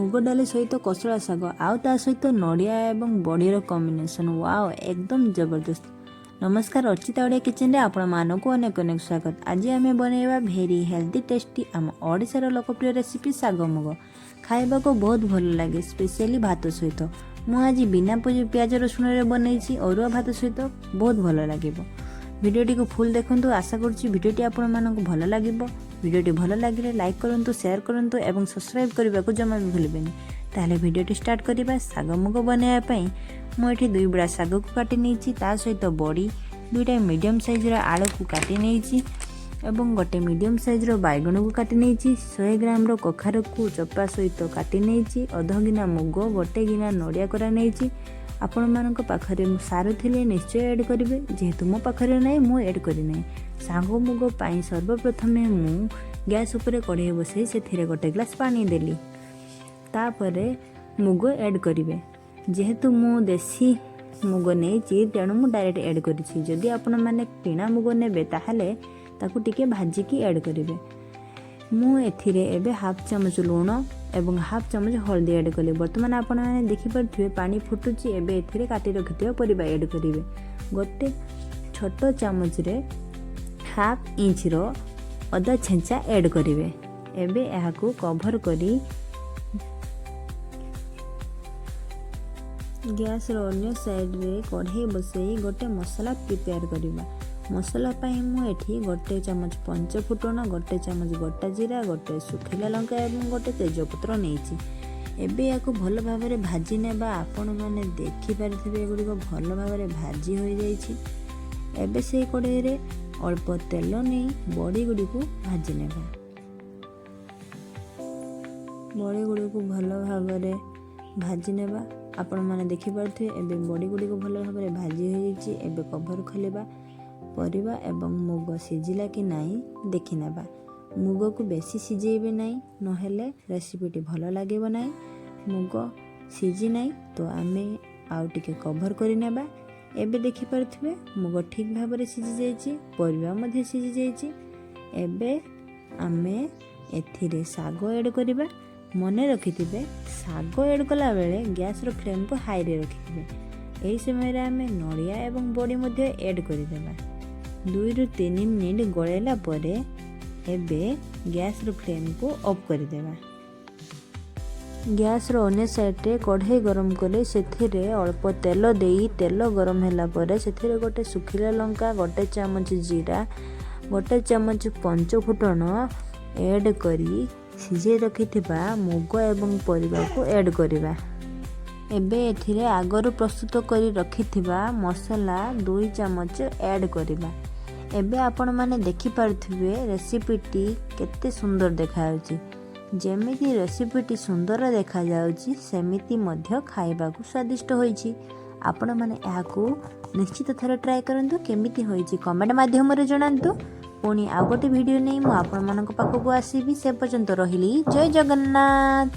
ମୁଗ ଡାଲି ସହିତ କୋଶଳା ଶାଗ ଆଉ ତା ସହିତ ନଡ଼ିଆ ଏବଂ ବଡ଼ିର କମ୍ବିନେସନ୍, ୱାଓ, ଏକଦମ ଜବରଦସ୍ତ। ନମସ୍କାର, ଅର୍ଚିତା ଓଡ଼ିଆ କିଚେନରେ ଆପଣମାନଙ୍କୁ ଅନେକ ଅନେକ ସ୍ୱାଗତ। ଆଜି ଆମେ ବନେଇବା ଭେରି ହେଲ୍ଦି, ଟେଷ୍ଟି, ଆମ ଓଡ଼ିଶାର ଲୋକପ୍ରିୟ ରେସିପି ଶାଗ ମୁଗ। ଖାଇବାକୁ ବହୁତ ଭଲ ଲାଗେ, ସ୍ପେଶିଆଲି ଭାତ ସହିତ। ମୁଁ ଆଜି ବିନା ପିଆଜ ରସୁଣରେ ବନେଇଛି। ଅରୁଆ ଭାତ ସହିତ ବହୁତ ଭଲ ଲାଗିବ। ଭିଡ଼ିଓଟିକୁ ଫୁଲ୍ ଦେଖନ୍ତୁ। ଆଶା କରୁଛି ଭିଡ଼ିଓଟି ଆପଣମାନଙ୍କୁ ଭଲ ଲାଗିବ। ଭିଡ଼ିଓଟି ଭଲ ଲାଗିଲେ ଲାଇକ୍ କରନ୍ତୁ, ସେୟାର କରନ୍ତୁ ଏବଂ ସବସ୍କ୍ରାଇବ୍ କରିବାକୁ ଜମା ବି ଭୁଲିବେନି। ତାହେଲେ ଭିଡ଼ିଓଟି ଷ୍ଟାର୍ଟ କରିବା। ଶାଗ ମୁଗ ବନାଇବା ପାଇଁ ମୁଁ ଏଠି ଦୁଇ ବିଡ଼ା ଶାଗକୁ କାଟି ନେଇଛି। ତା ସହିତ ବଡ଼ି, ଦୁଇଟା ମିଡ଼ିୟମ୍ ସାଇଜ୍ର ଆଳୁକୁ କାଟି ନେଇଛି ଏବଂ ଗୋଟେ ମିଡ଼ିୟମ୍ ସାଇଜ୍ର ବାଇଗଣକୁ କାଟି ନେଇଛି। 100 ଗ୍ରାମର କଖାରୁକୁ ଚୋପା ସହିତ କାଟି ନେଇଛି। ଅଧ ଗିନା ମୁଗ, ଗୋଟେ ଗିନା ନଡ଼ିଆ କୋରା ନେଇଛି। ଆପଣମାନଙ୍କ ପାଖରେ ସାରୁ ଥିଲେ ନିଶ୍ଚୟ ଆଡ଼୍ କରିବେ। ଯେହେତୁ ମୋ ପାଖରେ ନାହିଁ, ମୁଁ ଆଡ଼୍ କରିନାହିଁ। ଶାଗ ମୁଗ ପାଇଁ ସର୍ବପ୍ରଥମେ ମୁଁ ଗ୍ୟାସ୍ ଉପରେ କଢ଼େଇ ବସାଇ ସେଥିରେ ଗୋଟେ ଗ୍ଲାସ୍ ପାଣି ଦେଲି। ତାପରେ ମୁଗ ଆଡ଼୍ କରିବେ। ଯେହେତୁ ମୁଁ ଦେଶୀ ମୁଗ ନେଇଛି, ତେଣୁ ମୁଁ ଡାଇରେକ୍ଟ ଆଡ଼୍ କରିଛି। ଯଦି ଆପଣମାନେ କିଣା ମୁଗ ନେବେ, ତାହେଲେ ତାକୁ ଟିକେ ଭାଜିକି ଆଡ଼୍ କରିବେ। ମୁଁ ଏଥିରେ ଏବେ ହାଫ୍ ଚାମଚ ଲୁଣ ଏବଂ ହାଫ୍ ଚାମଚ ହଳଦୀ ଆଡ଼୍ କଲି। ବର୍ତ୍ତମାନ ଆପଣମାନେ ଦେଖିପାରୁଥିବେ, ପାଣି ଫୁଟୁଛି। ଏବେ ଏଥିରେ କାଟି ରଖିଥିବା ପରିବା ଆଡ଼୍ କରିବେ। ଗୋଟେ ଛୋଟ ଚାମଚରେ ହାଫ୍ ଇଞ୍ଚର ଅଦା ଛେଞ୍ଚା ଆଡ଼୍ କରିବେ। ଏବେ ଏହାକୁ କଭର୍ କରି ଗ୍ୟାସ୍ର ଅନ୍ୟ ସାଇଡ଼୍ରେ କଢ଼େଇ ବସାଇ ଗୋଟେ ମସଲା ପ୍ରିପେୟାର କରିବା। ମସଲା ପାଇଁ ମୁଁ ଏଠି ଗୋଟେ ଚାମଚ ପଞ୍ଚ ଫୁଟଣ, ଗୋଟେ ଚାମଚ ଗୋଟା ଜିରା, ଗୋଟେ ଶୁଖିଲା ଲଙ୍କା ଏବଂ ଗୋଟେ ତେଜପତ୍ର ନେଇଛି। ଏବେ ଏହାକୁ ଭଲ ଭାବରେ ଭାଜି ନେବା। ଆପଣମାନେ ଦେଖିପାରୁଥିବେ, ଏଗୁଡ଼ିକ ଭଲ ଭାବରେ ଭାଜି ହୋଇଯାଇଛି। ଏବେ ସେଇ କଢ଼େଇରେ ଅଳ୍ପ ତେଲ ନେଇ ବଡ଼ି ଗୁଡ଼ିକୁ ଭାଜି ନେବା। ବଡ଼ି ଗୁଡ଼ିକୁ ଭଲ ଭାବରେ ଭାଜି ନେବା। ଆପଣମାନେ ଦେଖିପାରୁଥିବେ, ଏବେ ବଡ଼ି ଗୁଡ଼ିକ ଭଲ ଭାବରେ ଭାଜି ହୋଇଯାଇଛି। ଏବେ କଭର ଖୋଲିବା। ପରିବା ଏବଂ ମୁଗ ସିଝିଲା କି ନାହିଁ ଦେଖିନେବା। ମୁଗକୁ ବେଶୀ ସିଝେଇବେ ନାହିଁ, ନହେଲେ ରେସିପିଟି ଭଲ ଲାଗିବ ନାହିଁ। ମୁଗ ସିଝି ନାହିଁ ତ ଆମେ ଆଉ ଟିକେ କଭର କରିନେବା। ଏବେ ଦେଖିପାରୁଥିବେ, ମୁଗ ଠିକ୍ ଭାବରେ ସିଝି ଯାଇଛି, ପରିବା ମଧ୍ୟ ସିଝି ଯାଇଛି। ଏବେ ଆମେ ଏଥିରେ ଶାଗ ଆଡ଼୍ କରିବା। ମନେ ରଖିଥିବେ, ଶାଗ ଆଡ଼୍ କଲାବେଳେ ଗ୍ୟାସ୍ର ଫ୍ଲେମ୍କୁ ହାଇରେ ରଖିଥିବେ। ଏହି ସମୟରେ ଆମେ ନଡ଼ିଆ ଏବଂ ବଡ଼ି ମଧ୍ୟ ଆଡ଼୍ କରିଦେବା। 2ରୁ 3 ମିନିଟ୍ ଗୋଳେଇଲା ପରେ ଏବେ ଗ୍ୟାସ୍ର ଫ୍ଲେମ୍କୁ ଅଫ୍ କରିଦେବା। ଗ୍ୟାସ୍ର ଅନ୍ୟ ସାଇଡ଼୍ରେ କଢ଼େଇ ଗରମ କରି ସେଥିରେ ଅଳ୍ପ ତେଲ ଦେଇ, ତେଲ ଗରମ ହେଲା ପରେ ସେଥିରେ ଗୋଟେ ଶୁଖିଲା ଲଙ୍କା, ଗୋଟେ ଚାମଚ ଜିରା, ଗୋଟେ ଚାମଚ ପଞ୍ଚ ଫୁଟଣ ଆଡ଼୍ କରି ସିଝେଇ ରଖିଥିବା ମୁଗ ଏବଂ ପରିବାକୁ ଆଡ଼୍ କରିବା। ଏବେ ଏଥିରେ ଆଗରୁ ପ୍ରସ୍ତୁତ କରି ରଖିଥିବା ମସଲା 2 ଚାମଚ ଆଡ଼୍ କରିବା। ଏବେ ଆପଣମାନେ ଦେଖିପାରୁଥିବେ, ରେସିପିଟି କେତେ ସୁନ୍ଦର ଦେଖାଯାଉଛି। ଯେମିତି ରେସିପିଟି ସୁନ୍ଦର ଦେଖାଯାଉଛି, ସେମିତି ମଧ୍ୟ ଖାଇବାକୁ ସ୍ୱାଦିଷ୍ଟ ହୋଇଛି। ଆପଣମାନେ ଏହାକୁ ନିଶ୍ଚିତ ଥରେ ଟ୍ରାଏ କରନ୍ତୁ। କେମିତି ହୋଇଛି କମେଣ୍ଟ ମାଧ୍ୟମରେ ଜଣାନ୍ତୁ। ପୁଣି ଆଉ ଗୋଟେ ଭିଡ଼ିଓ ନେଇ ମୁଁ ଆପଣମାନଙ୍କ ପାଖକୁ ଆସିବି। ସେ ପର୍ଯ୍ୟନ୍ତ ରହିଲି। ଜୟ ଜଗନ୍ନାଥ।